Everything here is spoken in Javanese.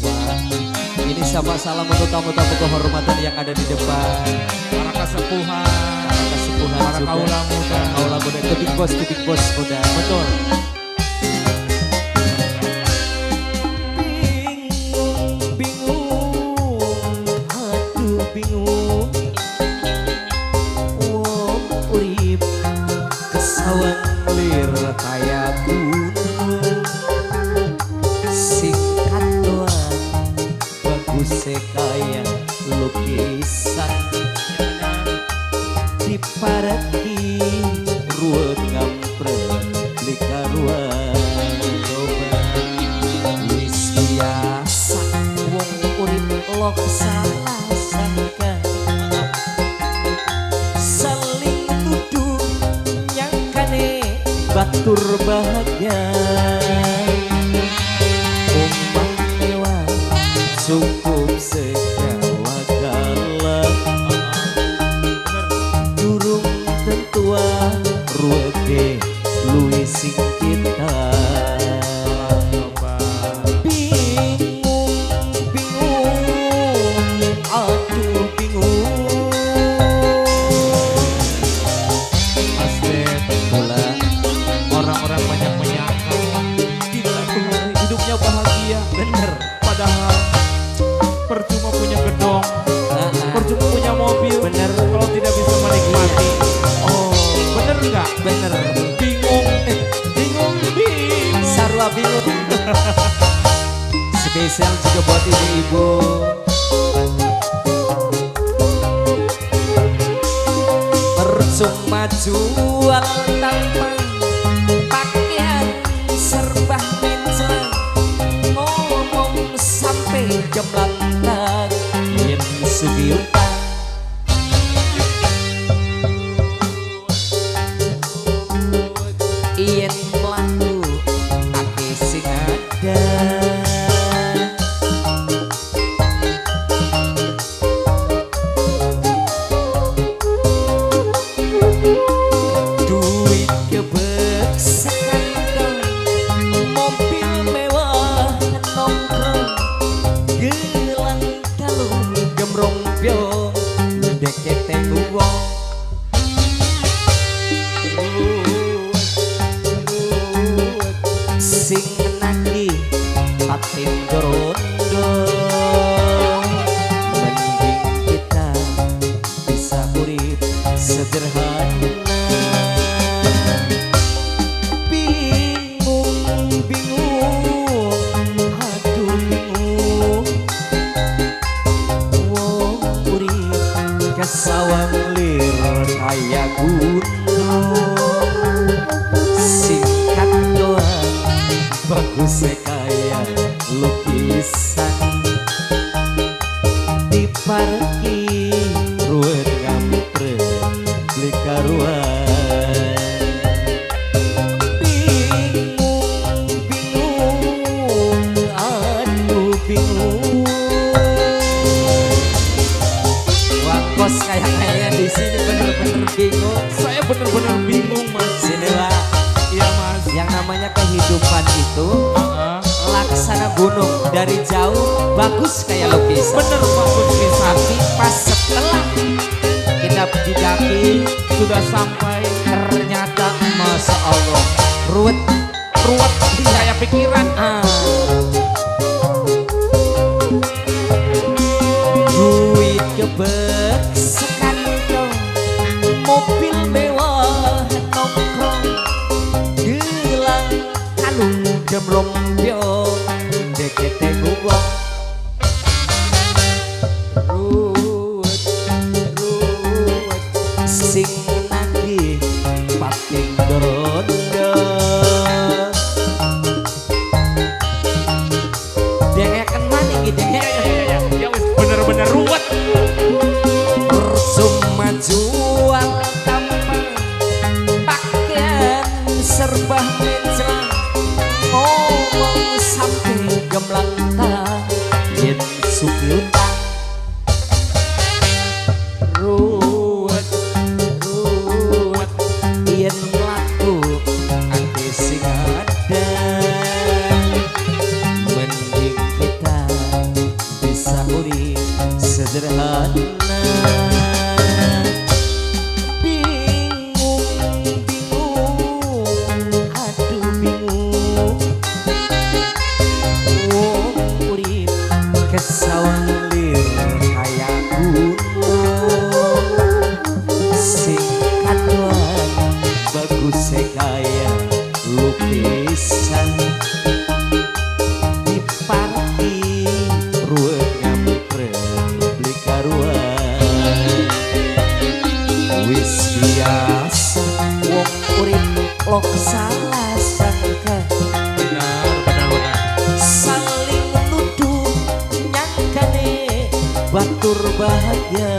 Wah, ini sama salam untuk tamu-tamu kehormatan yang ada di depan. Para kasepuhan, Para kasepuhan para juga. Kaula muda. Kaula muda, the big boss muda. Betul. Bingung, bingung, aduh bingung. Wong urip kesawang lir kaya gunung. Singkat doang, bagus kaya lukisan. Dipareki ruwet ngampret beli karuan. Coba. Wis biasa wong urip lok salah sangka, saling tuduh nyangkane batur bahagia. Omah mewah cukup segala-gala, durung tentua ruwete luwih sing kita. Coba. Bingung, bingung, aduh bingung. Mas Ded, Bola. Orang-orang banyak menyangka kita tuh hidupnya bahagia. Bener. Padahal percuma punya gedong, Ah, ah. percuma punya mobil. Bener. Kalau tidak bisa menikmati. Oh. Bener nggak? Bener. Bingung, bingung, bingung. Sarua bingung. Spesial juga buat ibu-ibu. Percuma jual tampang, pakaian serba menclang, ngomong sampai jemlantang yen sugih utang. Yen mlaku akeh sing ada. Duit kebek sekantong, mobil mewah nongkrong, gelang kalung gemrong pyong dekete wong. Sing nagih pating rondo. Mending kita bisa urip sederhana. Bingung, bingung, aduh bingung. Wong urip kesawang lir kaya gunung. Singkat doang, bagus kaya lukisan. Diparki ruwet ngampret beli karuan. Bingung, bingung, aduh bingung. Wah, kos kayak-kayaknya di sini bener-bener bingung. Saya bener-bener bingung, Mas. Sini lah. Iya, Mas. Yang namanya kehidupan itu laksana gunung, dari jauh bagus kayak lukisan. Bener, bagus pisan. Tapi pas setelah kita didaki Sudah sampai, ternyata masya Allah ruwet. Ruwet kayak pikiran. Ah. Duit kebek sekantong, mobil mewah nongkrong, gelang kalung gemrombyong dekete wong. Ruwet, ruwet, sing nagih pating rondo. Dengekan maning iki, Iya, dengeken. Iya. Ya wis bener-bener ruwet. Percuma jual tampang, pakaian serba menclang, ngomong sampai gemlantang. Sederhana. Bingung, bingung, aduh bingung. Wong urip kesawang lir kaya gunung. Sing kadoan bagus kaya lukisan. Diparki ruwet ngampret beli karuan. Wis biasa wong urip lok salah sangka. Benar, benar, benar. Saling nuduh nyangkane batur bahagia.